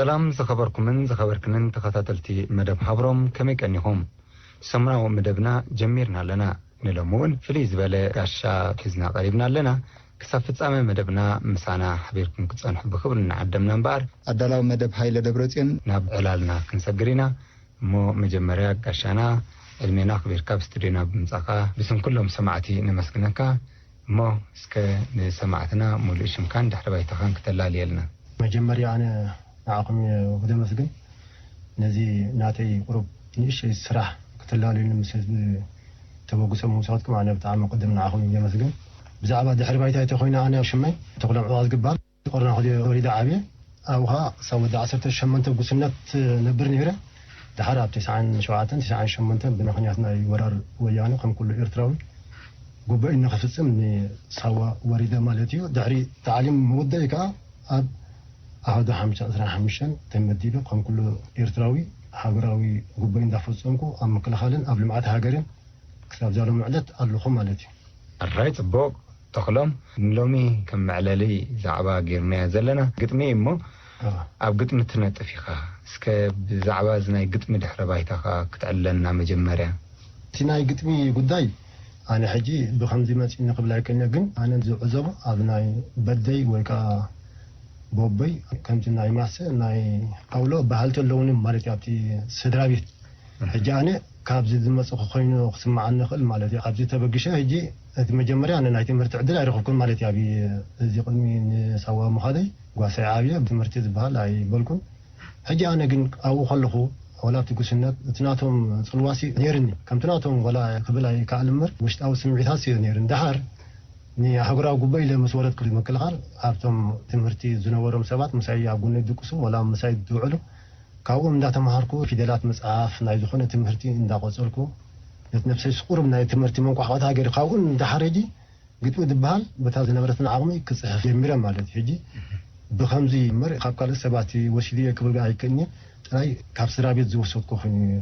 ሰላም ዝኸበርኩምን ዝኸበርክንን ተኸታተልቲ መደብ ሃብሮም፣ ከመይ ቀኒኹም? ሰሙናዊ መደብና ጀሚርና ኣለና። ንሎሚ እውን ፍልይ ዝበለ ጋሻ ሒዝና ቀሪብና ኣለና። ክሳብ ፍጻመ መደብና ምሳና ሓቢርኩም ክትጸንሑ ብኽብሪ እናዓደምና እምበኣር፣ ኣዳላዊ መደብ ሃይለ ደብረጽዮን ናብ ዕላልና ክንሰግር ኢና። እሞ መጀመርያ ጋሻና፣ ዕድሜና ኣኽቢርካ ኣብ ስቱድዮና ብምጻኻ ብስም ኩሎም ሰማዕቲ ነመስግነካ። እሞ እስከ ንሰማዕትና ሙሉእ ሽምካን ድሕሪ ባይታኻን ክተላልየልና። መጀመርያ ኣነ ንዓኹም እየ ወደ መስግን። ነዚ ናተይ ቁሩብ ንእሽተይ ስራሕ ክተላልዩኒ ምስ ህዝቢ ተበግሶ ምውሳድኩም ኣነ ብጣዕሚ ቅድም ንዓኹም እየ መስግን። ብዛዕባ ድሕሪ ባይታ እንተኾይና ኣነ ሽመይ ተኽሎም ዕዋዝ ግባል ቆርና ወሪዳ ዓብየ። ኣብኡ ኸዓ ክሳብ ወዲ ዓሰርተ ሸሞንተ ጉስነት ነብር ነይረ። ድሓር ኣብ ተስዓን ሸውዓተን ተስዓን ሸሞንተን ብምኽንያት ናይ ወራር ወያነ ከም ኩሉ ኤርትራዊ ጉባኤ ንኽፍጽም ንሳዋ ወሪደ ማለት እዩ። ድሕሪ ታዕሊም ምውዳእ ከኣ ኣብ ኣሃዱ ሓምሳ ዕስራን ሓሙሽተን ተመዲበ ከም ኩሉ ኤርትራዊ ሃገራዊ ጉባኤ እንዳፈጸምኩ ኣብ ምክልኻልን ኣብ ልምዓት ሃገርን ክሳብ ዛሎም ዕለት ኣለኹ ማለት እዩ። ኣራይ ጽቡቕ። ተኽሎም፣ ንሎሚ ከም መዕለሊ ዛዕባ ጌርናዮ ዘለና ግጥሚ እዩ እሞ፣ ኣዋ። ኣብ ግጥሚ ትነጥፍ ኢኻ። እስከ ብዛዕባ እዚ ናይ ግጥሚ ድሕረ ባይታኻ ክትዕለልና መጀመርያ። እቲ ናይ ግጥሚ ጉዳይ ኣነ ሕጂ ብኸምዚ መጺእኒ ክብል ኣይክእልን፣ ግን ኣነ ዝዕዘቦ ኣብ ናይ በደይ ወይ ከኣ ቦበይ ከምቲ ናይ ማሰ ናይ ኣውሎ በሃልቲ ኣለውኒ ማለት እዩ ኣብቲ ስድራ ቤት። ሕጂ ኣነ ካብዚ ዝመጽእ ኮይኑ ክስምዓኒ ይኽእል ማለት እዩ። ኣብዚ ተበጊሸ ሕጂ እቲ መጀመርያ ኣነ ናይ ትምህርቲ ዕድል ኣይረኸብኩን ማለት እዩ። ኣብ እዚ ቅድሚ ንሳዋ ምኻደይ ጓሳይ ዓብየ ትምህርቲ ዝበሃል ኣይበልኩን። ሕጂ ኣነ ግን ኣብኡ ከለኹ ዋላ ኣብቲ ጉስነት እቲ ናቶም ጽልዋሲ ነይርኒ። ከምቲ ናቶም ዋላ ክብል ኣይከኣል እምበር ውሽጣዊ ስምዒታት እዩ ነይርኒ። ደሓር ንሃገራዊ ጉባኤ ኢለ ምስ ወረድኩ ምክልኻል ኣብቶም ትምህርቲ ዝነበሮም ሰባት ምሳይ ኣብ ጎነይ ድቅሱ ዋላ ምሳይ ዝውዕሉ ካብኦም እንዳተምሃርኩ ፊደላት ምጽሓፍ ናይ ዝኾነ ትምህርቲ እንዳቆጸርኩ ነቲ ነብሰይ ቁሩብ ናይ ትምህርቲ መንቋሕቋታ ገይሩ ካብኡ እንዳሓረጂ ግጥሚ ዝበሃል በታ ዝነበረትን ዓቕሚ ክጽሕፍ ጀሚረ ማለት እዩ። ሕጂ ብኸምዚ እምበር ካብ ካልእ ሰባት ወሲድዮ ክብል ኣይክእልን እየ። ጥራይ ካብ ስድራ ቤት ዝወሰድኩ ኮይኑ እዩ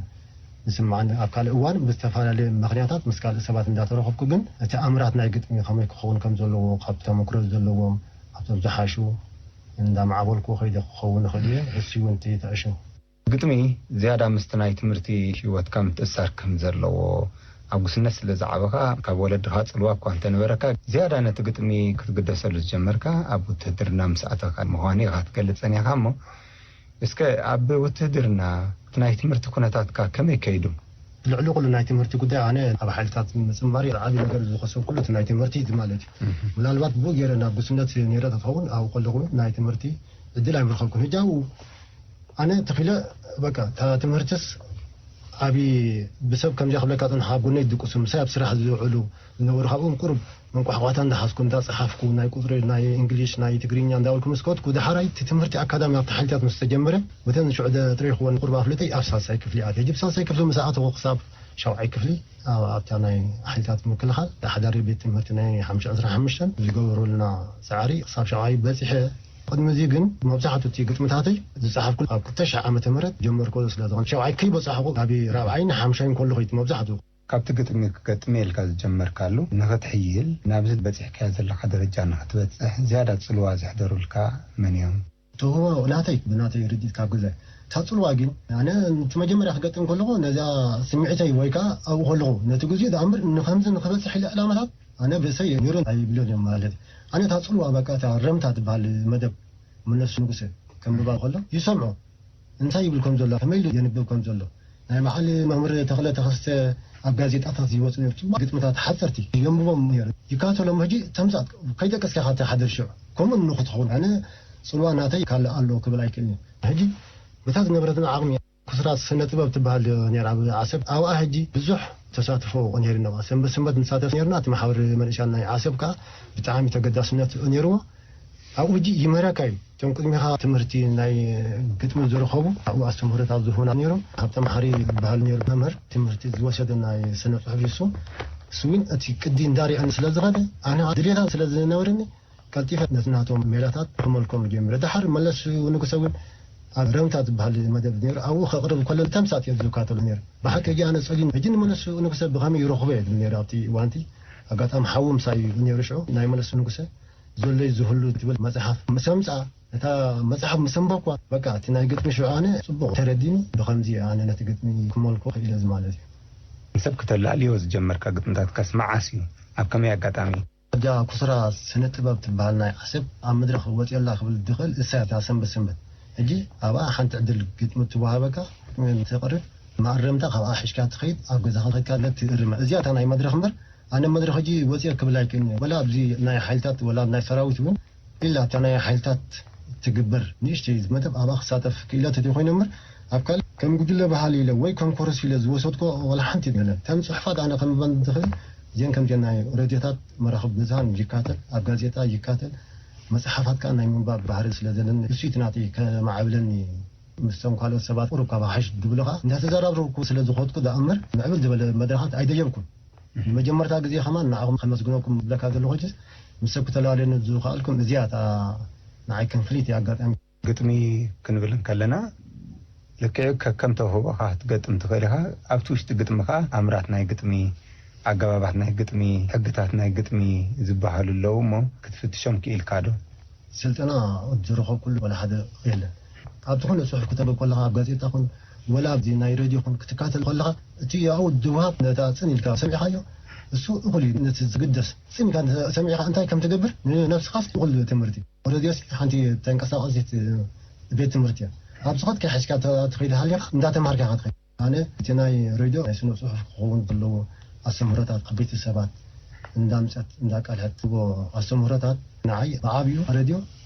ዝስምዓኒ። ኣብ ካልእ እዋን ብዝተፈላለየ ምኽንያታት ምስ ካልእ ሰባት እንዳተረኸብኩ ግን እቲ ኣምራት ናይ ግጥሚ ከመይ ክኸውን ከም ዘለዎ ካብ ተመክሮ ዘለዎም ኣብቶም ዝሓሹ እንዳማዕበልኩ ከይደ ክኸውን ይኽእል እየ። እሱ እውን እቲ ተዕሽን ግጥሚ ዝያዳ ምስቲ ናይ ትምህርቲ ህይወትካ ምትእስሳር ከም ዘለዎ ኣብ ጉስነት ስለ ዝዓበኻ፣ ካብ ወለድኻ ጽልዋ እኳ እንተነበረካ፣ ዝያዳ ነቲ ግጥሚ ክትግደሰሉ ዝጀመርካ ኣብ ውትህድርና ምስ ኣተኻ ምዃኑ ኢኻ ትገልጸኒ ኢኻ። እሞ እስከ ኣብ ውትህድርና እቲ ናይ ትምህርቲ ኩነታትካ ከመይ ከይዱ? ልዕሊ ኩሉ ናይ ትምህርቲ ጉዳይ ኣነ ኣብ ሓይልታት ምጽንባር ዓቢ ነገር ዝኸሰብኩሉ እቲ ናይ ትምህርቲ እዩ ማለት እዩ። ምናልባት ብኡ ገይረ ናብ ጉስነት ነይረ ተትኸውን ኣብኡ ከለኹ ናይ ትምህርቲ ዕድል ኣይምረኸብኩን። ሕጂ ኣብኡ ኣነ ተኺለ በቃ እታ ትምህርትስ ዓቢ ብሰብ ከምዚኣ ክብለካ ጽንሓ ኣብ ጎነይ ዝድቅሱ ምሳይ ኣብ ስራሕ ዝውዕሉ ዝነበሩ ካብኦም ቁሩብ መንቋሕቋታ እንዳሓዝኩ እንዳጸሓፍኩ ናይ ቁጽሪ ናይ እንግሊሽ ናይ ትግርኛ እንዳበልኩ ምስ ከድኩ ደሓራይ እቲ ትምህርቲ ኣካዳሚ ኣብቲ ሓይልታት ምስ ተጀመረ በተን ሽዑ ዘጥረይክወን ቁሩብ ኣፍልጠይ ኣብ ሳልሳይ ክፍሊ ኣትየ። ሕጂ ብሳልሳይ ክፍሊ ምስ ኣተኹ ክሳብ ሻውዓይ ክፍሊ ኣብ ኣብታ ናይ ሓይልታት ምክልኻል ሓዳሪ ቤት ትምህርቲ ናይ ሓምሻ ዕስራን ሓሙሽተን ዝገበሩልና ጻዕሪ ክሳብ ሻውዓይ በጺሐ። ቅድሚ እዚ ግን መብዛሕትኡ እቲ ግጥምታተይ ዝጸሓፍኩ ኣብ ክልተ ሽሕ ዓመተ ምህረት ጀመርኩ ስለ ዝኾነ ሻውዓይ ከይበጻሕኩ ኣብ ራብዓይን ሓምሻይን ከለኹ እዩ መብዛሕትኡ። ካብቲ ግጥሚ ክገጥም ኢልካ ዝጀመርካሉ ንኽትሕይል ናብዚ በጺሕካዮ ዘለኻ ደረጃ ንኽትበጽሕ ዝያዳ ጽልዋ ዘሕደሩልካ መን እዮም? ትህቦ ናተይ ብናተይ ርድኢት ካብ ግዜ እታ ጽልዋ ግን ኣነ እቲ መጀመርያ ክገጥም ከለኹ ነዛ ስምዒተይ ወይ ከዓ ኣብኡ ከለኹ ነቲ ግዜ ዝኣምር ንከምዚ ንክበፅሕ ኢለ ዕላማታት ኣነ ብሰይ ነይሩ ኣይብሎን እዮም ማለት ኣነ እታ ጽልዋ በቃ እታ ረምታ ትበሃል መደብ መለሱ ንጉሰ ከንብባ ከሎ ይሰምዖ እንታይ ይብል ከም ዘሎ ከመይ ኢሉ የንብብ ከም ዘሎ ናይ በዓል መምህር ተኽለ ተኸስተ ኣብ ጋዜጣታት ይወፁ ነሩ ፅቡቅ ግጥምታት ሓፀርቲ የንብቦም ነሩ ይካተሎም ሕጂ ተምሳጥ ከይጠቀስካ ካብቲ ሓደ ሽዑ ከምኡ ንክትኸውን ኣነ ጽልዋ ናተይ ካልእ ኣሎ ክብል ኣይክእልን ሕጂ በታ ዝነበረትና ዓቕሚ ክስራት ስነ ጥበብ ትበሃል ነራ ኣብ ዓሰብ ኣብኣ ሕጂ ብዙሕ ተሳትፎ ነርና ሰንበት ሰንበት ንሳተፍ ነርና እቲ ማሕበር መንእሻን ናይ ዓሰብ ከዓ ብጣዕሚ ተገዳስነት ነርዎ ኣብኡ ሕጂ ይመረካ እዩ እቶም ቅድሚኻ ትምህርቲ ናይ ግጥሚ ዝረኸቡ ኣብኡ ኣስተምህሮታት ዝህቡና ነሮም ሃብተ ማሕሪ ዝበሃል ነሩ መምህር ትምህርቲ ዝወሰደ ናይ ስነ ፅሑፍ ይሱ እሱ እውን እቲ ቅዲ እንዳሪአኒ ስለ ዝኸደ ኣነ ድሌታት ስለ ዝነበረኒ ቀልጢፈ ነቲ ናቶም ሜላታት ክመልኮም ጀሚረ። ድሓር መለስ ንጉሰ እውን ኣብ ረምታ ዝበሃል መደብ ነይሩ። ኣብኡ ከቕርብ ከሎ ተምሳጥ እየ ዝካተሎ ነይሩ። ብሓቂ ሕጂ ኣነ ጸሊም ሕጂ ንመለስ ንጉሰ ብኸመይ ይረኽቦ እየ ዝብል ነይሩ ኣብቲ እዋንቲ ኣጋጣሚ ሓዉ ምሳይ እዩ ነይሩ ሽዑ ናይ መለስ ንጉሰ ዘሎይ ዝህሉ ትብል መጽሓፍ ምስ ኣምጽኣ፣ እታ መጽሓፍ ምስ ኣንበብኳ፣ በቃ እቲ ናይ ግጥሚ ሽዑ ኣነ ጽቡቕ ተረዲኒ፣ ብኸምዚ ኣነ ነቲ ግጥሚ ክመልኮ ክኢለ እዚ ማለት እዩ። ንሰብ ክተላልዮ ዝጀመርካ ግጥምታትካስ መዓስ እዩ? ኣብ ከመይ ኣጋጣሚ? እዛ ኩስራ ስነ ጥበብ ትበሃል ናይ ዓሰብ ኣብ መድረኽ ወጺኦላ ክብል ዝኽእል እሳ እያ፣ እታ ሰንበት ሰንበት። ሕጂ ኣብኣ ሓንቲ ዕድል ግጥሚ ትወሃበካ፣ ተቕርብ፣ መኣረምታ ካብኣ ሒዝካ ትኸይድ፣ ኣብ ገዛኻ ከድካ ትእርማ። እዚኣ እታ ናይ መድረኽ እምበር፣ ኣነ መድረኽ ሕጂ ወጺአ ክብል ኣይክእልን እየ። ወላ ኣብዚ ናይ ሓይልታት፣ ወላ ናይ ሰራዊት እውን ኢላ እታ ናይ ሓይልታት ትግበር ንእሽተይ መደብ ኣብኣ ክሳተፍ ክኢለ ተተኮይነ እምበር፣ ኣብ ካልእ ከም ጉጅለ በሃሊ ኢለ ወይ ከም ኮረስ ኢለ ዝወሰድኮ ወላ ሓንቲ የለን። ከም ጽሑፋት ኣነ ከንብበን ዝኽእል እዚአን ከምዚአን ናይ ሬድዮታት፣ መራኽብ ብዙሃን ይካተል፣ ኣብ ጋዜጣ ይካተል፣ መጽሓፋት ከኣ ናይ ምንባብ ባህሪ ስለ ዘለኒ፣ እሱ እዩ እቲ ናተይ ከማዕብለኒ። ምስቶም ካልኦት ሰባት ቁሩብ ካብ ሓሽ ዝብሉ ከኣ እንዳተዘራረብኩ ስለ ዝኸድኩ ደኣ እምበር፣ ምዕብል ዝበለ መድረኻት ኣይደየብኩን። ንመጀመርታ ግዜ ከማን ንዓኹም ከመስግነኩም ዝብለካ ዘለኹ ሕጅስ፣ ምስ ሰብ ክተላለየኒ ዝኸኣልኩም እዚኣ እታ ንዓይ ከም ፍልይቲ ኣጋጣሚ። ግጥሚ ክንብል እንከለና፣ ልክዕ ከከም ተውህቦኻ ክትገጥም ትኽእል ኢኻ። ኣብቲ ውሽጢ ግጥሚ ከኣ ኣምራት ናይ ግጥሚ፣ ኣገባባት ናይ ግጥሚ፣ ሕግታት ናይ ግጥሚ ዝበሃሉ ኣለዉ እሞ ክትፍትሾም ክኢልካ ዶ? ስልጠና ዝረኸብኩሉ ወላ ሓደ የለን። ኣብ ዝኾነ ጽሑፍ ክተንብብ ከለኻ፣ ኣብ ጋዜጣ ኹን ወላ ኣብዚ ናይ ሬድዮ ኹን ክትካተል ከለኻ፣ እቲ ኣብኡ ዝወሃብ ነታ ጽን ኢልካ ሰሚዕኻዮ፣ እሱ እኹል እዩ። ነቲ ዝግደስ ጽን ኢልካ ሰሚዕኻ እንታይ ከም ትገብር ንነብስኻስ እኹል ትምህርቲ። ሬድዮስ ሓንቲ ተንቀሳቓሲት ቤት ትምህርቲ እያ። ኣብ ዝኸድካ ሒዝካ ትኸይድ ሃሊኻ እንዳተምሃርካ ኢኻ ትኸይድ። ኣነ እቲ ናይ ሬድዮ ናይ ስነ ጽሑፍ ክኸውን ዘለዎ ኣስተምህሮታት፣ ዓበይቲ ሰባት እንዳምጸት እንዳቃልሐት ትቦ ኣስተምህሮታት ንዓይ ብዓብዩ ሬድዮ፣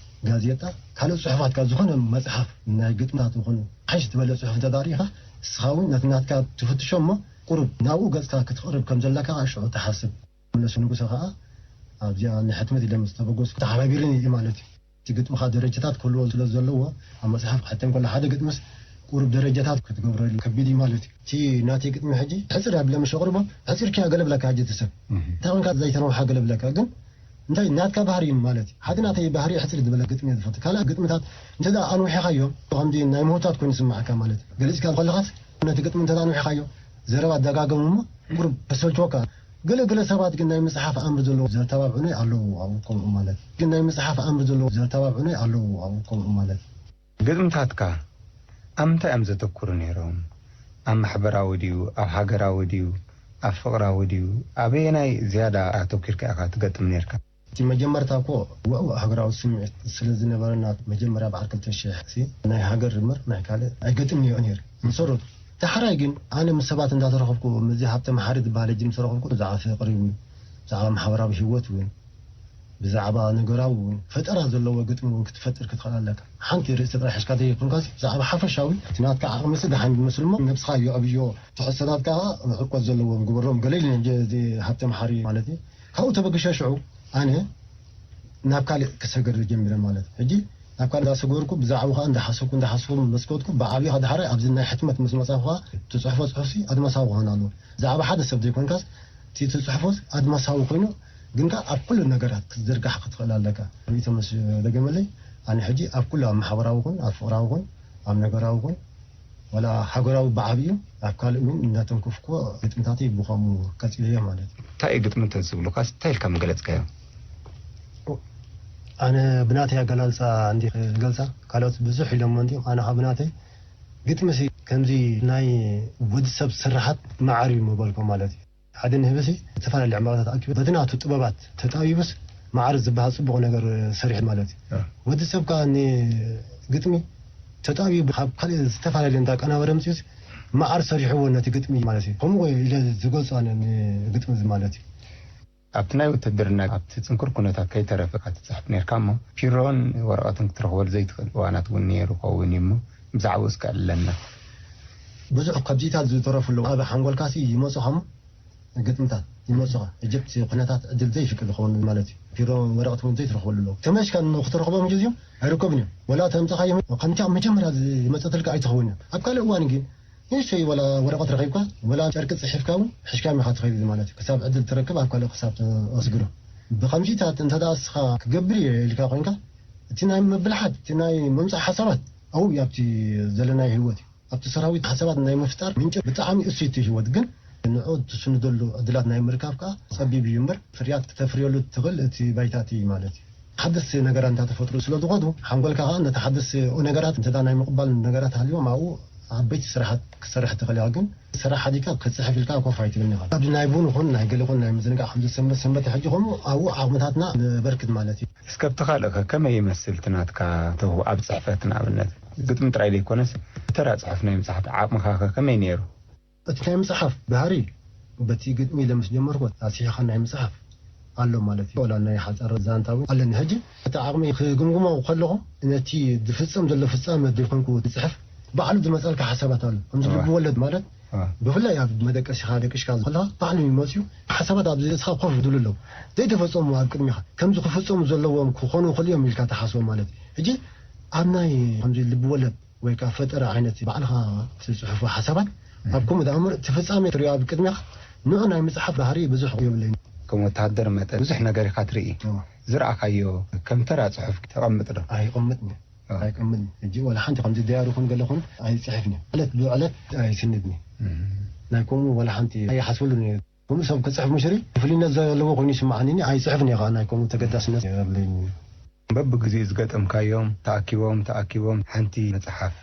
ጋዜጣ፣ ካልእ ጽሑፋት ካብ ዝኾነ መጽሓፍ ናይ ግጥምታት ይኹን ሓይሽ ዝበለ ጽሑፍ እንተዳሪኻ እስኻ እውን ነቲ ናትካ ትፍትሾ እሞ ቁሩብ ናብኡ ገጽካ ክትቕርብ ከም ዘለካ ሽዑ ትሓስብ። መለሱ ንጉሰ ከኣ ኣብዚኣ ንሕትመት ኢለ ምስ ተበገስኩ ተሓባቢርኒ እዩ ማለት እዩ። እቲ ግጥምኻ ደረጃታት ክህልዎ ስለ ዘለዎ ኣብ መጽሓፍ ክሕተም ከሎ ሓደ ግጥምስ ቁሩብ ደረጃታት ክትገብረሉ ከቢድ እዩ ማለት እዩ። እቲ ናተይ ግጥሚ ሕጂ ሕጽር ኣቢለ ምስ ኣቕርቦ ሕጽር ኪያ ገለ ብለካ ሕጂ እቲ ሰብ እንታይ ኮንካ ዘይተነውሓ ገለ ብለካ ግን እንታይ ናትካ ባህሪ እዩ ማለት እዩ። ሓደ ናተይ ባህሪ ሕጽር ዝበለ ግጥሚ እየ ዝፈቱ። ካልእ ግጥምታት እንተ ደኣ ኣንዊሕኻዮ ከምዚ ናይ ምህውታት ኮይኑ ይስምዓካ ማለት እዩ። ገሊጽካ ከለኻስ ነቲ ግጥሚ እንተ ደኣ ኣንዊሕኻዮ ዘረባ ኣደጋገሙ እሞ ቁሩብ ተሰልችወካ። ገለ ገለ ሰባት ግን ናይ ምጽሓፍ ኣምር ዘለዎ ዘተባብዑኒ ኣለዉ። ኣብኡ ከምኡ ማለት ግን ናይ ምጽሓፍ ኣምር ዘለዎ ዘተባብዑኒ ኣለዉ። ኣብኡ ከምኡ ማለት ግጥምታትካ ኣብ ምንታይ እዮም ዘተኩሩ ነይሮም? ኣብ ማሕበራዊ ድዩ? ኣብ ሃገራዊ ድዩ? ኣብ ፍቕራዊ ድዩ? ኣበየናይ ዝያዳ ኣተኲርካ ኢኻ ትገጥም ነይርካ? እቲ መጀመርታ እኮ ውዕውዕ ሃገራዊ ስምዒት ስለ ዝነበረና፣ መጀመርያ በዓል ክልተ ሽሕ ሲ ናይ ሃገር እምበር ናይ ካልእ ኣይገጥም እዮ ነይሩ። መሰረቱ ዳሕራይ ግን ኣነ ምስ ሰባት እንዳተረኸብኩ፣ ምስዚ ሃብተ መሓሪ ዝበሃል ሕጂ ምስ ረኸብኩ፣ ብዛዕባ ፍቕሪ እውን፣ ብዛዕባ ማሕበራዊ ህይወት እውን፣ ብዛዕባ ነገራዊ እውን ፈጠራ ዘለዎ ግጥሚ እውን ክትፈጥር ክትኽእል ኣለካ። ሓንቲ ርእሲ ጥራይ ሒዝካ ዘይኮንካስ፣ ብዛዕባ ሓፈሻዊ እቲ ናትካ ዓቕምሲ ደሓን ይመስል እሞ፣ ነብስኻ የዕብዮ፣ ትሕዝቶታት ከኣ ዕቆት ዘለዎም ግበሮም። ገለ ኢሉ ነዚ ሃብተ መሓሪ ማለት እዩ። ካብኡ ተበግሸ ሽዑ ኣነ ናብ ካልእ ክሰገር ጀሚረ ማለት እዩ። ሕጂ ናብ ካልእ እንዳሰገርኩ ብዛዕባኡ ከኣ እንዳሓሰብኩ እንዳሓሰብኩ መስኮትኩ ብዓብይኻ ዳሕራይ ኣብዚ ናይ ሕትመት ምስ መጻኹ ከኣ ትጽሕፎ ጽሑፍሲ ኣድማሳዊ ክኾን ኣለዎ። ብዛዕባ ሓደ ሰብ ዘይኮንካስ እቲ ትጽሕፎስ ኣድማሳዊ ኮይኑ ግን ከኣ ኣብ ኩሉ ነገራት ክትዝርጋሕ ክትኽእል ኣለካ። ርእይቶ ምስ ደገመለይ ኣነ ሕጂ ኣብ ኩሉ ኣብ ማሕበራዊ ኩን ኣብ ፍቕራዊ ኩን ኣብ ነገራዊ ኩን ዋላ ሃገራዊ ብዓብዩ ኣብ ካልእ እውን እንዳተንከፍኩዎ ግጥምታተይ ብኸምኡ ቀጺለዮ ማለት እዩ። እንታይ እዩ ግጥሚ እንተዝብሉኻስ እንታይ ኢልካ ምገለጽካዮ? ኣነ ብናተይ ኣገላልጻ እንዲ ክገልጻ ካልኦት ብዙሕ ኢሎሞ እንዲዮም ኣነ ካብ ብናተይ ግጥምሲ ከምዚ ናይ ወዲ ሰብ ስርሓት መዓር እዩ ምበልኮ ማለት እዩ። ሓደ ንህብሲ ዝተፈላለዩ ዕምባባታት ኣኪቡ በቲ ናቱ ጥበባት ተጣቢቡስ መዓር ዝበሃል ጽቡቕ ነገር ሰሪሑ ማለት እዩ። ወዲ ሰብ ከኣ ንግጥሚ ተጣቢቡ ካብ ካልእ ዝተፈላለዩ እንዳቀናበረ ምጽኡስ መዓር ሰሪሕዎ ነቲ ግጥሚ ማለት እዩ። ከምኡ ኢለ ዝገልጾ ኣነ ንግጥሚ እዚ ማለት እዩ። ኣብቲ ናይ ውትድርና ኣብቲ ጽንኩር ኩነታት ከይተረፈ ኢኻ ትጽሕፍ ነርካ እሞ ፒሮን ወረቐትን ክትረኽበሉ ዘይትኽእል እዋናት እውን ነይሩ ኸውን እዩ እሞ ብዛዕባኡ እስከ ኣዕልለና። ብዙሕ ከብዚታት ዝተረፉ ኣለዉ ኣብ ሓንጎልካሲ ይመጹኻ እሞ ግጥምታት ይመጹኻ። እጅብቲ ኩነታት ዕድል ዘይፍቅድ ዝኸውን ማለት እዩ። ፒሮ ወረቐት እውን ዘይትረኽበሉ ኣለዉ። ተመሽካ ክትረኽቦም ጊዜዮም ኣይርከቡን እዮም። ወላ ተምጻኻዮም ከምቲ ኣብ መጀመርያ ዝመጸትልካ ኣይትኸውን እዮም። ኣብ ካልእ እዋን ግን ንእሽተይ ወላ ወረቐት ረኺብካ ወላ ጨርቂ ጽሒፍካ እውን ሕሽካዮም ኢኻ ትኸይድ ማለት እዩ። ክሳብ ዕድል ትረክብ ኣብ ካልእ ክሳብ ተወስግዶ። ብኸምዚታት እንተ ደኣ እስኻ ክገብር እየ ኢልካ ኮይንካ እቲ ናይ ምብልሓት እቲ ናይ ምምጻእ ሓሳባት ኣብኡ ኣብቲ ዘለናዮ ህይወት እዩ። ኣብቲ ሰራዊት ሓሳባት ናይ ምፍጣር ምንጪ ብጣዕሚ እሱይ እቲ ህይወት ግን ንዑ ትስንደሉ ዕድላት ናይ ምርካብ ከኣ ጸቢብ እዩ እምበር ፍርያት ክተፍርየሉ ትኽእል እቲ ባይታ እቲ ማለት እዩ። ሓደስቲ ነገራት እንተተፈጥሩ ስለ ዝኾኑ ሓንጎልካ ከዓ ነቲ ሓደስቲ ነገራት እንተ ናይ ምቕባል ነገራት ሃልዮም ኣብኡ ዓበይቲ ስራሓት ክትሰርሕ ትኽእል ኢኻ። ግን ስራሕ ሓዲካ ክትፅሕፍ ኢልካ ኮፍ ኣይትብልን ኢኻ። ኣብ ናይ ቡን ይኹን ናይ ገለ ይኹን ናይ ምዝንጋዕ ከምዚ ሰንበት ሰንበት ሕጂ ከምኡ ኣብኡ ዓቕምታትና ንበርክት ማለት እዩ። እስከ ኣብቲ ካልእኸ ከመይ ይመስል እቲ ናትካ ተውህቦ ኣብ ፅሕፈት ንኣብነት ግጥሚ ጥራይ ዘይኮነስ ተራ ፅሑፍ ናይ ምፅሓፍ ዓቕምኻኸ ከመይ ነይሩ? እቲ ናይ ምፅሓፍ ባህሪ በቲ ግጥሚ ኢለ ምስ ጀመርኩ ኣስሒኻ ናይ ምፅሓፍ ኣሎ ማለት እዩ። ዋላ ናይ ሓፃር ዛንታ እውን ኣለኒ። ሕጂ እቲ ዓቕሚ ክግምግሞ ከለኹ ነቲ ዝፍፀም ዘሎ ፍፃመ ዘይኮንኩ ዝፅሕፍ ባዕሉ ዝመፀልካ ሓሳባት ኣሎ። ከምዚ ልቢ ወለድ ማለት ብፍላይ ኣብ መደቀሲኻ ደቂስካ ከለኻ ባዕሉ ይመፅዩ ሓሳባት ኣብ ርእስኻ ኮፍ ዝብሉ ኣለዉ ዘይተፈፀሙ ኣብ ቅድሚኻ ከምዚ ክፍፀሙ ዘለዎም ክኾኑ ይኽእሉ እዮም ኢልካ ትሓስቦም ማለት እዩ። ሕጂ ኣብ ናይ ከምዚ ልቢ ወለድ ወይ ከዓ ፈጠራ ዓይነት ባዕልኻ ትፅሕፎ ሓሳባት ኣብ ከምኡ ደኣ እምበር እቲ ፍፃሜ ትሪኦ ኣብ ቅድሚኻ ንዑ ናይ ምፅሓፍ ባህሪ ብዙሕ የብለይን። ከም ወተሃደር መጠን ብዙሕ ነገር ኢኻ ትርኢ። ዝረኣኻዮ ከም ተራ ፅሑፍ ተቐምጥ ዶ? ኣይቕምጥን ኣይቕምጥን። ሕጂ ዋላ ሓንቲ ከምዚ ዳያሪ ኹን ገለ ኹን ኣይፅሕፍን እየ። ዕለት ብዕለት ኣይስንድን እየ። ናይ ከምኡ ዋላ ሓንቲ ኣይሓስበሉን እየ። ከምኡ ሰብ ክፅሕፍ ምሽሪ ፍልይነት ዘለዎ ኮይኑ ይስምዓኒ። ኣይፅሕፍን እየ ከዓ ናይ ከምኡ ተገዳስነት የብለይን። በብግዜኡ ዝገጠምካዮም ተኣኪቦም ተኣኪቦም ሓንቲ መፅሓፍ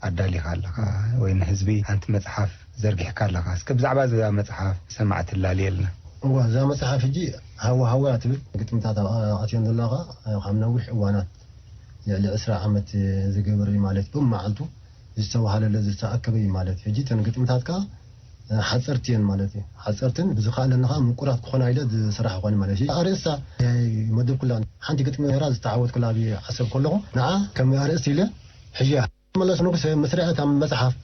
ኣዳሊኻ ኣለኻ ወይ ንህዝቢ ሓንቲ መፅሓፍ ዘርጊሕካ ኣለኻ። እስከ ብዛዕባ እዛ መፅሓፍ ሰማዕቲ ኣላልየልና። እዋ እዛ መፅሓፍ ሕጂ ሃዋ ሃዋ እያ ትብል ግጥምታት ኣብኣ ኣትየን ዘለኻ ካብ ነዊሕ እዋናት ልዕሊ ዕስራ ዓመት ዝገብር እዩ ማለት ብመዓልቱ ዝተባህለለ ዝተኣከበ እዩ ማለት እዩ። ሕጂ እተን ግጥምታት ከዓ ሓፀርቲ እየን ማለት እዩ። ሓፀርትን ብዝኸኣለኒ ከዓ ምቁራት ክኾና ኢለ ዝስራሕ ይኾን ማለት እዩ። ኣርእስታ መደብኩላ ሓንቲ ግጥሚ ነራ ዝተዓወትኩላ ኣብ ዓሰብ ከለኹ ንዓ ከም ኣርእስቲ ኢለ ሕጂ መለስ ንጉሰ መስርዐ እታ መጽሓፍ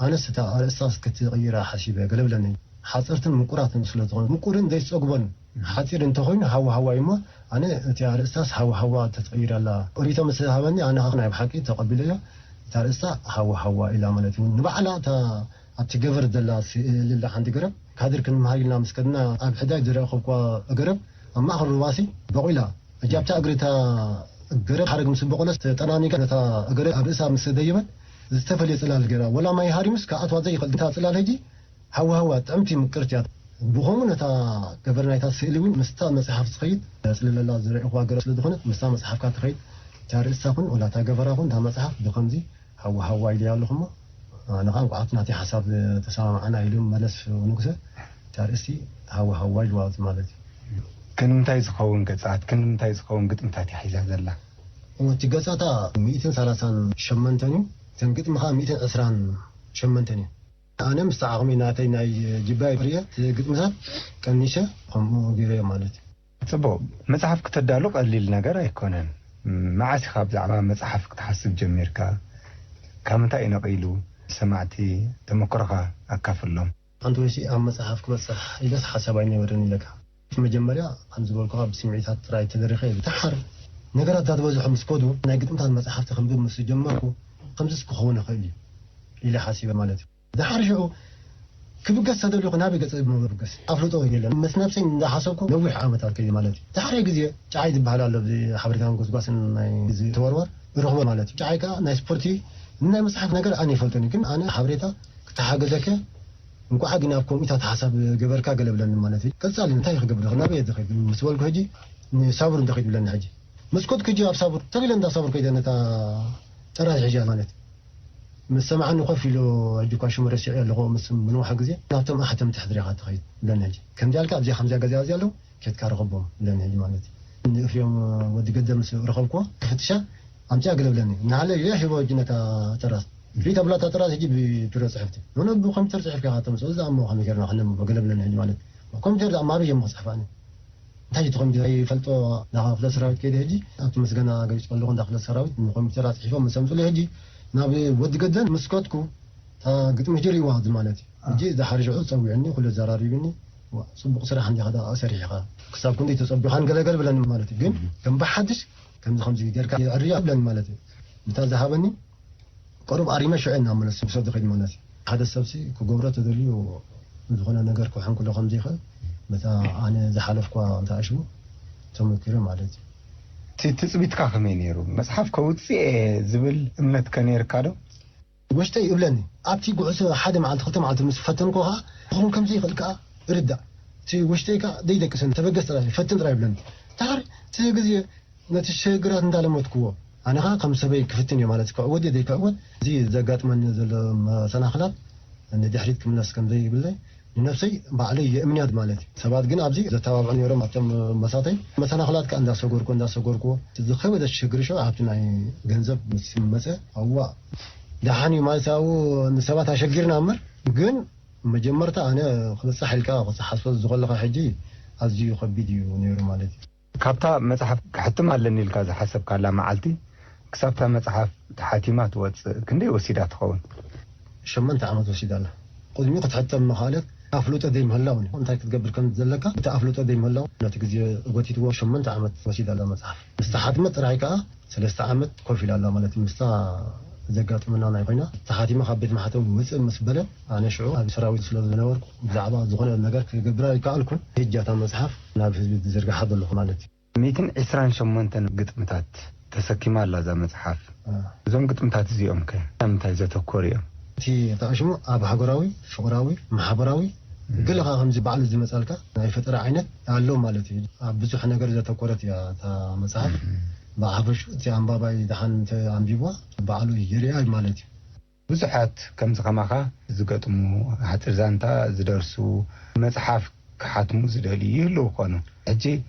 ኣነስ እታ ኣርእስታስ ክትቕይራ ሓሲበ ገለ ብለኒ። ሓጸርትን ምቁራትን ስለ ዝኾነ ምቁርን ዘይጸግቦን ሓጺር እንተኾይኑ ሃዋ ሃዋ እዩ እሞ ኣነ እቲ ኣርእስታስ ሃዋ ሃዋ ተትቕይረላ ኦሪቶ ምስ ሃበኒ ኣነ ኸዓ ናይ ብሓቂ ተቐቢለዮ። እታ ኣርእስታ ሃዋ ሃዋ ኢላ ማለት እዩ ንባዕላ እታ ኣብቲ ገበር ዘላ ስእሊ ሓንቲ ገረብ ካድር ክንምሃር ኢልና ምስ ከድና ኣብ ሕዳይ ዝረኸብኳ ገረብ ኣብ ማእኸል ሩባሲ በቑላ። እጃብታ እግሪ እታ ገረብ ሓረግ ምስ በቆለት ተጠናኒጋ ነታ ገረብ ኣብ ርእሳ ምስ ደየበት ዝተፈልየ ጽላል ገይራ ወላ ማይ ሃሪሙስ ክኣትዋ ዘይኽእል እታ ጽላል ሕጂ ሃዋሃዋ ጥዕምቲ ምቅርቲ እያ። ብኸምኡ ነታ ገበር ናይታ ስእሊ እውን ምስታ መጽሓፍ ዝኸይድ ዘጽልለላ ዝረእኹዋ ገረብ ስለ ዝኾነት ምስታ መጽሓፍካ ትኸይድ እታ ርእሳ ኹን ወላ እታ ገበራ ኹን እታ መጽሓፍ ብኸምዚ ሃዋ ሃዋ ኢለ ኣለኹ እሞ ኣነ ከዓ እንቋዕ ኣብቲ ናተይ ሓሳብ ተሰማማዕና ኢሉ መለስ ንጉሰ እታ ኣርእስቲ ሃዋ ሃዋ ኢልዋ ማለት እዩ። ክንምንታይ ዝኸውን ገጻት ክንምንታይ ዝኸውን ግጥምታት እያ ሒዛ ዘላ? እቲ ገጻታ ሚእትን ሰላሳን ሸመንተን እዩ። እተን ግጥሚ ከዓ ሚእትን ዕስራን ሸመንተን እየን። ኣነ ምስቲ ዓቕሚ ናተይ ናይ ጅባይ ርእየ እቲ ግጥምታት ቀኒሰ ከምኡ ገይረዮ ማለት እዩ። ጽቡቕ መጽሓፍ ክተዳሉ ቀሊል ነገር ኣይኮነን። መዓስ ኢኻ ብዛዕባ መጽሓፍ ክትሓስብ ጀሚርካ? ካብ ምንታይ እዩ ነቒሉ? ሰማዕቲ ተመክሮኻ ኣካፍሎም። ሓንቲ ወይሲ ኣብ መጽሓፍ ክበጽሕ ኢለስ ሓሳብ ኣይነበረን ኢለካ። መጀመርያ ከም ዝበልኩኻ ብስምዒታት ጥራይ ተደሪኸ እየ። ደሓር ነገራት ዳተበዝሑ ምስ ከዱ ናይ ግጥምታት መጽሓፍቲ ከንብብ ምስ ጀመርኩ ከምዚስ ክኸውን ይኽእል እዩ ኢለ ሓሲበ ማለት እዩ። ደሓር ሽዑ ክብገስ ተደልዩ ናበይ ገጸ ምብገስ ኣፍልጦ የለን። ምስ ነብሰይ እንዳሓሰብኩ ነዊሕ ዓመታት ከይደ ማለት እዩ። ዳሕራይ ግዜ ጨዓይ ዝበሃል ኣሎ ኣብዚ ሓበሬታን ጎስጓስን ናይ እዚ ተወርወር እረኽቦ ማለት እዩ። ጨዓይ ከዓ ናይ ስፖርቲ ናይ መጽሓፍ ነገር ኣነ ይፈልጦን እዩ። ግን ኣነ ሓበሬታ ክተሓገዘከ እንኳዓ ግን ኣብ ኮሚታት ሓሳብ ገበርካ ገለ ብለኒ ማለት እዩ። ቀጻሊ እንታይ ክገብር ናበይ ዝኸይድ ምስ በልኩ ሕጂ ንሳቡር እንተኸይድ ብለኒ ሕጂ መስኮት ክጂ ኣብ ሳቡር ተቢለ እንዳ ሳቡር ከይደ ነታ ጠራዝ ሕጂ ማለት ምስ ሰማዓኒ ኮፍ ኢሉ ሕጂ እኳ ሽሙ ረሲዐ ኣለኹ ምስ ምንዋሕ ግዜ ናብቶም ኣሕተምቲ ሕድሪኻ ትኸይድ ብለኒ ሕጂ ከምዚ ኣልካ ኣብዚኣ ከምዚኣ ገዛ እዚ ኣለዉ ኬትካ ረኸቦም ብለኒ ሕጂ ማለት እዩ። ንእፍዮም ወዲ ገደ ምስ ረኸብኩዎ ክፍትሻ ኣምፅኣ ገለ ብለኒ ናሃለ ይሕ ሂቦ ሕጂ ነታ ጠራዝ ሪታ ብላታ ጥራዝ ሕጂ ብቢሮ ፅሕፍቲ ኖኖ ብኮምፒተር ፅሒፍካ ኢኻ ተምፅኦ እዛ እሞ ከመይ ገርና ክነንብቦ ገለ ብለኒ ሕጂ ማለት ኮምፒተር ደኣ ማበይ እዮም ክፅሕፋኒ እንታይ እቲ ኮምፒተር ይፈልጦ ናብ ክፍለ ሰራዊት ከይደ ሕጂ ኣብቲ መስገና ገሊፅ ከለኹ እንዳ ክፍለ ሰራዊት ንኮምፒተር ኣፅሒፎም ምስ ኣምፅሉ ሕጂ ናብ ወዲ ገደን ምስ ከድኩ እታ ግጥሚ ሕጂ ሪእዋ ኣብዚ ማለት እዩ ሕጂ ዝሓርሽዑ ፀዊዕኒ ኩሉ ዘራሪብኒ ጽቡቕ ስራሕ እንዲኻ ደኣ ሰሪሕኻ ክሳብ ክንደይ ተፀቢኻን ገለገል ብለኒ ማለት እዩ ግን ከም ብሓድሽ ከምዚ ከምዚ ጌርካ የዕርያ ብለኒ ማለት እዩ ብታ ዝሃበኒ ቀሩብ ኣሪመ ሽዑ እናመለስ ምስ ወዲ ከይድ ማለት እዩ ሓደ ሰብሲ ክገብሮ ተደልዩ ዝኾነ ነገር ክውሕን ክሎ ከም ዘይኽእል በታ ኣነ ዝሓለፍኳ እንተ ኣሽሙ ተመኪሩ ማለት እዩ። እቲ ትፅቢትካ ከመይ ነይሩ? መፅሓፍ ከውፅእ እየ ዝብል እምነት ከ ነይርካ ዶ? ውሽጠይ ይብለኒ ኣብቲ ጉዕዞ ሓደ መዓልቲ ክልተ መዓልቲ ምስ ፈተንኩ ከዓ ክኸውን ከም ዘይኽእል ከዓ እርዳእ። እቲ ውሽጠይ ከዓ ዘይደቅሰኒ ተበገስ ጥራይ ፈትን ጥራይ ይብለኒ። ድሓር እቲ ግዜ ነቲ ሽግራት እንዳለመድክዎ ኣነ ኸዓ ከም ሰበይ ክፍትን እየ ማለት እዩ። ክዕወት እየ ዘይክዕወት፣ እዚ ዘጋጥመኒ ዘሎ መሰናኽላት ንድሕሪት ክምለስ ከም ዘይብለይ ንነብሰይ ባዕለይ የእምንያ ማለት እዩ። ሰባት ግን ኣብዚ ዘተባብዑ ነይሮም፣ ኣብቶም መሳተይ መሰናኽላት ከዓ እንዳሰገርኩ እንዳሰገርኩዎ፣ ዝኸበደ ሽግር ሽዑ ኣብቲ ናይ ገንዘብ ምስ መፀ፣ እዋ ደሓን እዩ ማለት ኣብኡ ንሰባት ኣሸጊርና እምበር፣ ግን መጀመርታ ኣነ ክበፅሕ ኢልካ ክትሓስቦ ዝኸለኻ ሕጂ ኣዝዩ ከቢድ እዩ ነይሩ ማለት እዩ። ካብታ መጽሓፍ ክሕትም ኣለኒ ኢልካ ዝሓሰብካላ መዓልቲ ክሳብታ መጽሓፍ ተሓቲማ ትወጽእ ክንደይ ወሲዳ ትኸውን? ሸመንተ ዓመት ወሲዳ ኣላ። ቅድሚ ክትሕተም ምኻለት ኣፍልጦ ዘይምህላው እዩ። እንታይ ክትገብር ከም ዘለካ እቲ ኣፍልጦ ዘይምህላው ነቲ ግዜ ጎቲትዎ። ሸመንተ ዓመት ወሲዳ ኣላ መጽሓፍ። ምስ ተሓትመት ጥራይ ከኣ ሰለስተ ዓመት ኮፍ ኢላ ኣላ ማለት እዩ። ምስታ ዘጋጥመና ናይ ኮይና ተሓቲማ ካብ ቤት ማሕተም ውጽእ ምስ በለ ኣነ ሽዑ ኣብ ሰራዊት ስለ ዝነበርኩ ብዛዕባ ዝኾነ ነገር ክገብር ኣይከኣልኩን። ሕጂ እታ መጽሓፍ ናብ ህዝቢ ዝዝርግሓ ዘለኹ ማለት እዩ። ሚእትን ዕስራን ሸሞንተን ግጥምታት ተሰኪማ ኣላ እዛ መጽሓፍ። እዞም ግጥምታት እዚኦም ከ ኣብ ምንታይ ዘተኮሩ እዮም? እቲ ኣጣዕሽሙ ኣብ ሃገራዊ፣ ፍቕራዊ፣ ማሕበራዊ፣ ገለ ኸኣ ከምዚ ባዕሉ ዝመጻልካ ናይ ፈጠራ ዓይነት ኣሎ ማለት እዩ። ኣብ ብዙሕ ነገር ዘተኮረት እያ እታ መጽሓፍ። ብሓፈሽኡ እቲ ኣንባባይ ደሓን እንተ ኣንቢብዋ ባዕሉ ይርእያ ማለት እዩ። ብዙሓት ከምዚ ከማኻ ዝገጥሙ፣ ሓጺር ዛንታ ዝደርሱ፣ መጽሓፍ ክሓትሙ ዝደልዩ ይህልዉ ይኾኑ። ሕጂ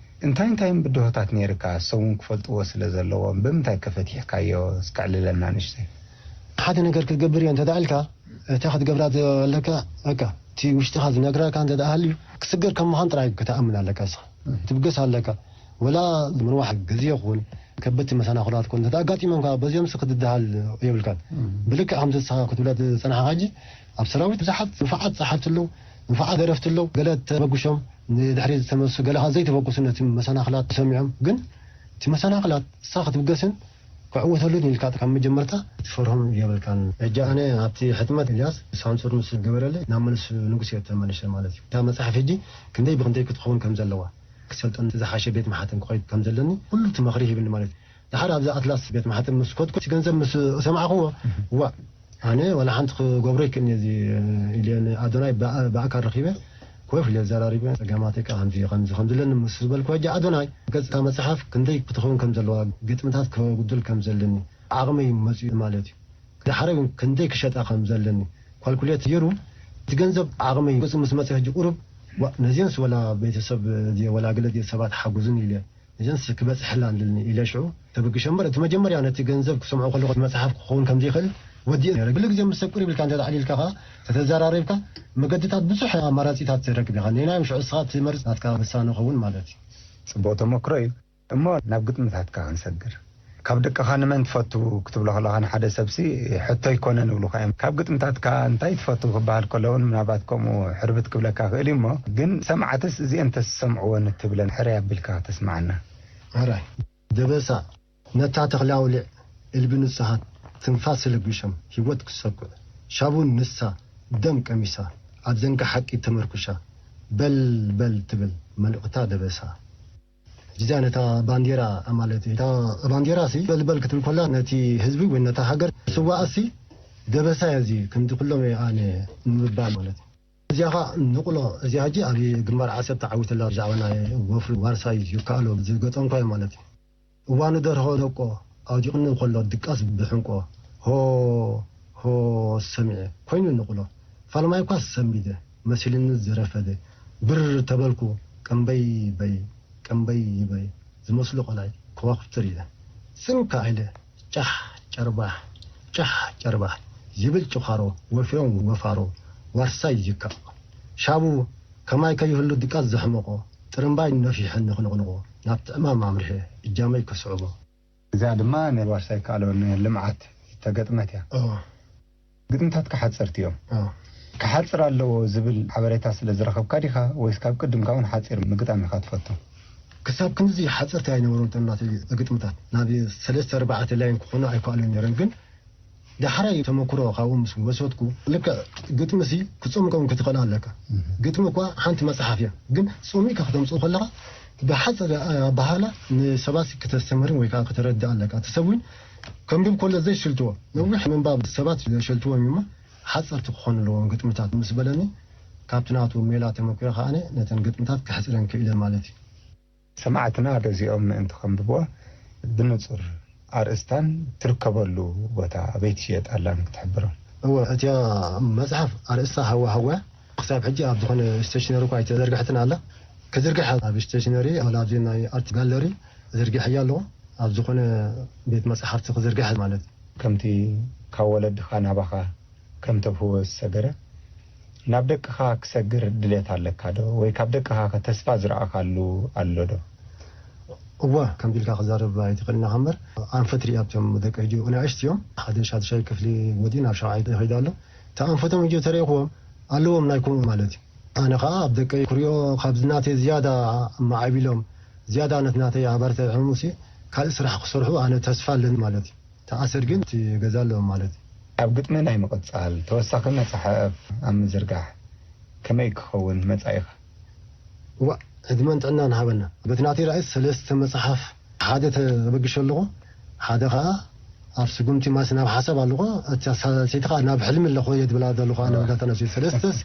እንታይ እንታይ ብድሆታት ነይርካ? እሶም እውን ክፈልጥዎ ስለ ዘለዎም ብምንታይ ከ ፈቲሕካዮ? እስከ ኣዕልለልና ንእሽተይ። ሓደ ነገር ክትገብር እየ እንተ ደኣ ኢልካ፣ እታ ክትገብራ ዘለካ፣ በቃ፣ እቲ ውሽጥኻ ዝነግረካ እንተ ደኣ ሃልዩ፣ ክስገር ከም ምዃን ጥራይ ክትኣምን ኣለካ። እስኻ ትብገስ ኣለካ። ወላ ምንዋሕ ግዜ ይኹን፣ ከበድቲ መሰናኽላት ኮን እንተ ኣጋጢሞምካ፣ በዚኦምሲ ክትድሃል የብልካን። ብልክዕ ከምዚ ንስኻ ክትብሎ ዝጸናሕካ ሕጂ፣ ኣብ ሰራዊት ብዙሓት ንፉዓት ጸሓፍቲ ኣለዉ፣ ንፉዓት ደረፍቲ ኣለዉ። ገለ ተበጉሾም ንድሕሪት ዝተመልሱ፣ ገለ ከኣ ዘይተበገሱ ነቲ መሰናኽላት ሰሚዖም። ግን እቲ መሰናኽላት ንስኻ ክትብገስን ክዕወተሉን ኢልካ ካብ መጀመርታ ክትፈርሆም የብልካን። ሕጂ ኣነ ኣብቲ ሕትመት ኢልያስ ሳንሱር ምስ ገበረለይ ናብ መልስ ንጉስ እየ ተመሊሰ ማለት እዩ። እታ መጽሓፍ ሕጂ ክንደይ ብክንደይ ክትኸውን ከም ዘለዋ፣ ክሰልጠን ዝሓሸ ቤት ማሕተም ክኸይድ ከም ዘለኒ ኩሉ እቲ ምኽሪ ሂብኒ ማለት እዩ። ደሓር ኣብዚ ኣትላስ ቤት ማሕተም ምስ ከድኩ፣ እቲ ገንዘብ ምስ ሰማዕኽዎ፣ ዋእ፣ ኣነ ዋላ ሓንቲ ክገብሮ ኣይክእልን እየ እዚ ኢለ ንኣዶናይ ብኣ-፣ ብኣካል ረኺበ ኮፍ ኢለ ዘራሪበ፣ ጸገማተይ ከኣ ከምዚ ከምዚ ከም ዘለኒ ምስ ዝበልኩ፣ ሕጂ ኣዶናይ፣ ገጽ እታ መጽሓፍ ክንደይ ክትኸውን ከም ዘለዋ፣ ግጥምታት ከጉድል ከም ዘለኒ፣ ዓቕመይ መጺኡ ማለት እዩ። ዳሕራይ እውን ክንደይ ክሸጣ ከም ዘለኒ ኳልኩሌት ገይሩ፣ እቲ ገንዘብ ዓቕመይ ገጹ ምስ መጸ፣ ሕጂ ቁሩብ፣ ዋእ፣ ነዚአንስ ወላ ቤተሰብ ድየ ወላ ገለ ድየ ሰባት ሓጉዙኒ ኢለ፣ ነዚአንስ ክበጽሐላ ኣለኒ ኢለ ሽዑ ተበግሸ እምበር፣ እቲ መጀመርያ ነቲ ገንዘብ ክሰምዖ ከለኹ መጽሓፍ ክኸውን ከም ዘይኽእል ወዲእ ነይረ። ገለ ግዜ ምስ ሰብ ቅርብ ኢልካ እንተ ኣዕሊልካ ኸኣ፣ ተተዘራሪብካ፣ መገድታት ብዙሕ ኣማራጺታት ትረክብ ኢኻ። ነናዮም ሽዑ ንስኻ ትመርጽ ናትካ ውሳነ ኸውን ማለት እዩ። ጽቡቕ ተመክሮ እዩ። እሞ ናብ ግጥምታትካ ክንሰግር። ካብ ደቅኻ ንመን ትፈቱ ክትብሎ ከለኻ ንሓደ ሰብሲ ሕቶ ኣይኮነን ይብሉኻ እዮም። ካብ ግጥምታትካ እንታይ ትፈቱ ክበሃል ከሎ እውን ምናልባት ከምኡ ሕርብት ክብለካ ክእል እዩ። እሞ ግን ሰማዕትስ እዚአን ተዝሰምዕወን እትብለን ሕራይ ኣቢልካ ከተስምዓና። ሕራይ። ደበሳ፣ ነታ ተኽሊ ኣውሊዕ እልቢ ንጹሃት ትንፋስ ልግሸም ህይወት ክትሰኩዕ ሻቡ ንሳ ደም ቀሚሳ ኣብ ዘንጋ ሓቂ ተመርኩሻ በል በል ትብል መልእኽታ ደበሳ። እዛ ነታ ባንዴራ ማለት እዩ። እታ ባንዴራ ሲ በልበል ክትብል ኮላ ነቲ ህዝቢ ወይ ነታ ሃገር ስዋእ ሲ ደበሳ እያ እዚ ክንዲ ኩሎም እየ ኣነ ንምባል ማለት እዩ። እዚኣ ኸዓ ንቑሎ እዚኣ ሕጂ ኣብ ግንባር ዓሰብ ተዓዊተላ ብዛዕባ ናይ ወፍሪ ዋርሳይ ይከኣሎ ዝገጠምኳዮ ማለት እዩ። እዋኑ ደርሆ ደቆ ኣውዲቕኒ ከሎ ድቃስ ብሕንቆ ሆ ሆ ሰሚዐ ኮይኑ ንቑሎ ፋልማይ እኳ ሰንቢደ መሲልኒ ዝረፈደ ብር ተበልኩ ቀምበይ በይ ቀምበይ ይበይ ዝመስሉ ቆላይ ከዋኽብቲ ሪለ ጽንካ ኢለ ጫሕ ጨርባሕ ጫሕ ጨርባሕ ይብል ጭዃሮ ወፍዮም ወፋሮ ዋርሳይ ይካእ ሻቡ ከማይ ከይህሉ ድቃስ ዘሕመቖ ጥርምባይ ነፊሐ ንኽንቕንቖ ናብቲ ዕማም ኣምሪሐ እጃመይ ከስዕቦ። እዚኣ ድማ ንዋርሳይ ይከኣሎ ንልምዓት ዝተገጥመት እያ። እወ። ግጥምታትካ ሓፀርቲ እዮም። እወ። ክሓፅር ኣለዎ ዝብል ሓበሬታ ስለ ዝረኸብካ ዲኻ ወይስ ካብ ቅድምካ እውን ሓፂር ምግጣም ኢኻ ትፈቱ? ክሳብ ክንድዚ ሓፀርቲ ኣይነበሩን እቶም ናተይ ግጥምታት። ናብ ሰለስተ ኣርባዕተ ላይን ክኾኑ ኣይከኣሉን ነይሮም፣ ግን ዳሕራይ ተመክሮ ካብኡ ምስ ወሰድኩ፣ ልክዕ ግጥሚ ሲ ክትጽምቆም ክትኽእል ኣለካ። ግጥሚ እኳ ሓንቲ መጽሓፍ እያ፣ ግን ጽሚእካ ከተምጽኦ ከለኻ ብሓጺር ኣበሃህላ ንሰባት ሲ ከተስተምህርን ወይ ከዓ ከተረድእ ኣለካ። እቲ ሰብ እውን ከንብብ ከሎ ዘይሽልትዎ፣ ነዊሕ ምንባብ ሰባት ዘሸልትዎም እዩ እሞ ሓጸርቲ ክኾኑ ኣለዎም ግጥምታት ምስ በለኒ፣ ካብቲ ናቱ ሜላ ተመኪረ ከኣ ነተን ግጥምታት ከሕጽረን ክኢለ ማለት እዩ። ሰማዕትና በዚኦም ምእንቲ ከንብብዎ ብንጹር ኣርእስታን ትርከበሉ ቦታ ኣበይ ትሽየጥ ኣላን ክትሕብሮም? እወ፣ እቲኣ መጽሓፍ ኣርእስታ ሃዋ ሃዋ ክሳብ ሕጂ ኣብ ዝኾነ ስቴሽነሪ እኳ ኣይተዘርግሐትን ኣላ። ክዝርግሐ ኣብ ስቴሽነሪ፣ ወላ ኣብዚ ናይ ኣርት ጋለሪ ዘርጊሐያ ኣለኹ። ኣብ ዝኾነ ቤት መጽሓፍቲ ክዝርግሐ ማለት እዩ። ከምቲ ካብ ወለድኻ ናባኻ ከም ተብህዎ ዝሰገረ፣ ናብ ደቅኻ ክሰግር ድሌት ኣለካ ዶ? ወይ ካብ ደቅኻ ከ ተስፋ ዝረኣኻሉ ኣሎ ዶ? እወ፣ ከምዚ ኢልካ ክዛረብ ኣይትኽእልን ኢኻ እምበር፣ ኣንፈት ሪኣ ኣብቶም ደቂ ሕጂ ንኣሽቱ እዮም። ሓደ ሻድሻይ ክፍሊ ወዲኡ ናብ ሻውዓይ ይኸይድ ኣሎ። እቲ ኣንፈቶም ሕጂ ተረኢኽዎም ኣለዎም ናይ ከምኡ ማለት እዩ። ኣነ ኸዓ ኣብ ደቀይ ክሪኦ ካብዚ ናተይ ዝያዳ ማዕቢሎም፣ ዝያዳ ነት ናተይ ኣባርተ ሕሙሲ ካልእ ስራሕ ክሰርሑ ኣነ ተስፋ ኣለኒ ማለት እዩ። ተኣሰር ግን እቲ ገዛ ኣለዎም ማለት እዩ። ኣብ ግጥሚ ናይ ምቕጻል፣ ተወሳኺ መጽሓፍ ኣብ ምዝርጋሕ ከመይ ክኸውን መጻኢኻ? እዋእ፣ ዕድመን ጥዕናን ሃበና። በቲ ናተይ ራእይ ሰለስተ መጽሓፍ ሓደ ተበግሾ ኣለኹ፣ ሓደ ኸዓ ኣብ ስጉምቲ ማስ ናብ ሓሳብ ኣለኹ፣ እቲ ሳልሰይቲ ኸዓ ናብ ሕልሚ ኣለኹ እየ ዝብላ ዘለኹ ኣነ መጋታ ነፍሲ ሰለስተስ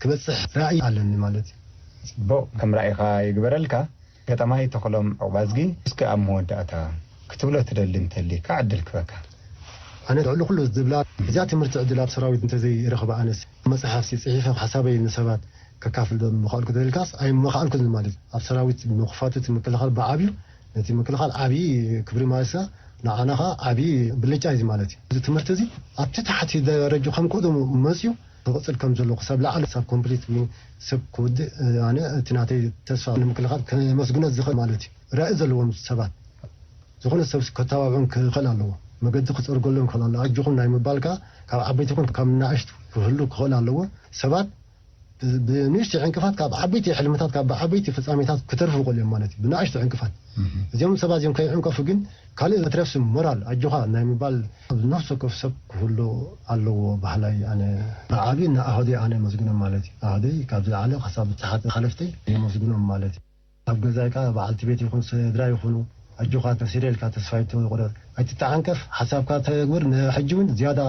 ክበጽሕ ራእይ ኣለኒ ማለት እዩ። ጽቡቕ፣ ከም ራኢኻ ይግበረልካ። ገጣማይ ተኽሎም ዑቕባዝጊ፣ እስከ ኣብ መወዳእታ ክትብሎ ትደሊ እንተሊካ ዕድል ክበካ። ኣነ ልዕሊ ኩሉ ዝብላ እዚኣ ትምህርቲ ዕድል ኣብ ሰራዊት እንተዘይረኽበ ኣነስ መጽሓፍሲ ጽሒፈ ሓሳበይ ንሰባት ከካፍል ዶ ምኽኣልኩ ተልካስ ኣይምኽኣልኩን ማለት እዩ። ኣብ ሰራዊት ምኽፋቱ እቲ ምክልኻል ብዓብዩ ነቲ ምክልኻል ዓብዪ ክብሪ ማለትካ ንዓና ኸዓ ዓብዪ ብልጫ እዩ ማለት እዩ። እዚ ትምህርቲ እዚ ኣብቲ ታሕቲ ደረጃ ከም ቀደሙ መፅዩ ክቕፅል ከም ዘለዎ ክሳብ ላዕሊ ክሳብ ኮምፕሊት ዊን ሰብ ክውድእ ኣነ እቲ ናተይ ተስፋ ንምክልኻል ከመስግኖ ዝኽእል ማለት እዩ። ራኢ ዘለዎም ሰባት ዝኾነ ሰብ ከተባብዖም ክኽእል ኣለዎ። መገዲ ክፀርገሎም ክኽእል ኣለዎ። ኣጆኹም ናይ ምባል ከዓ ካብ ዓበይቲ ይኹን ካብ ንኣሽቱ ክህሉ ክኽእል ኣለዎ። ሰባት ብንእሽቶ ዕንቅፋት ካብ ዓበይቲ ሕልምታት ካብ ዓበይቲ ፍጻሜታት ክተርፉ ይኽእሉ እዮም ማለት እዩ። ብንኣሽቶ ዕንቅፋት እዚኦም ሰባት እዚኦም ከይዕንቀፉ ግን ካልእ መትረፍሲ ሞራል ኣጆኻ ናይ ምባል ኣብ ነፍሲ ወከፍ ሰብ ክህሉ ኣለዎ ባህላይ ኣነ ብዓቢ ንኣህደይ ኣነ የመስግኖም ማለት እዩ። ኣህደይ ካብ ዝለዓለ ክሳብ ዝሓተ ሓለፍተይ የመስግኖም ማለት እዩ። ኣብ ገዛይ ከኣ በዓልቲ ቤት ይኹን ስድራ ይኹኑ ኣጆኻ ተሲረ ኢልካ ተስፋ ኣይትቑረጽ ኣይትተዓንቀፍ ሓሳብካ ተግብር ንሕጂ እውን ዝያዳ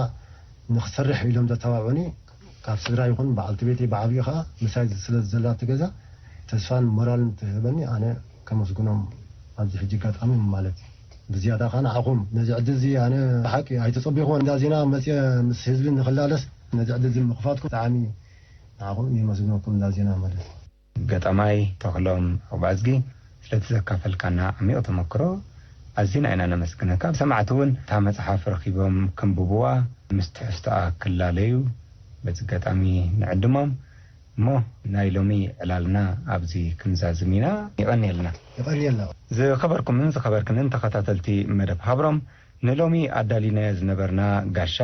ንኽሰርሕ ኢሎም ዘተባብዑኒ ካብ ስድራ ይኹን በዓልቲ ቤተይ ብዓብዩ ከኣ ምሳይ ስለ ዘላ እቲ ገዛ ተስፋን ሞራልን ትህበኒ ኣነ ከመስግኖም ኣብዚ ሕጂ ኣጋጣሚ ማለት እዩ። ብዝያዳ ከኣ ንዓኹም ነዚ ዕድል እዚ ኣነ ብሓቂ ኣይተጸቢኹዎን እንዳ ዜና መጽየ ምስ ህዝቢ ንኽላለስ ነዚ ዕድል እዚ ምኽፋትኩም ብጣዕሚ ንዓኹም የመስግነኩም እንዳ ዜና ማለት እዩ። ገጣማይ ተኽሎም ዑቕባዝጊ ስለቲ ዘካፈልካና ዓሚቕ ተመክሮ ኣዚና ኢና ነመስግነካ። ሰማዕቲ እውን እታ መጽሓፍ ረኺቦም ከንብብዋ ምስ ትሕዝቶኣ ክላለዩ በዚ ኣጋጣሚ ንዕድሞም እሞ ናይ ሎሚ ዕላልና ኣብዚ ክንዛዝም ኢና። ይቐንየልና። ይቐንየልና። ዝኸበርኩምን ዝኸበርክንን ተኸታተልቲ መደብ ሃብሮም ንሎሚ ኣዳሊናዮ ዝነበርና ጋሻ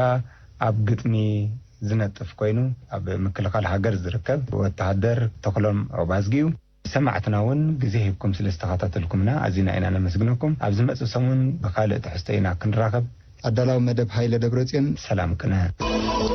ኣብ ግጥሚ ዝነጥፍ ኮይኑ ኣብ ምክልኻል ሃገር ዝርከብ ወተሃደር ተኽሎም ዑባዝጊ እዩ። ሰማዕትና እውን ግዜ ሂብኩም ስለ ዝተኸታተልኩምና ኣዚና ኢና ነመስግነኩም። ኣብ ዝመጽእ ሰሙን ብኻልእ ትሕዝቶ ኢና ክንራኸብ። ኣዳላዊ መደብ ሃይለ ደብረጽዮን። ሰላም ቅነ።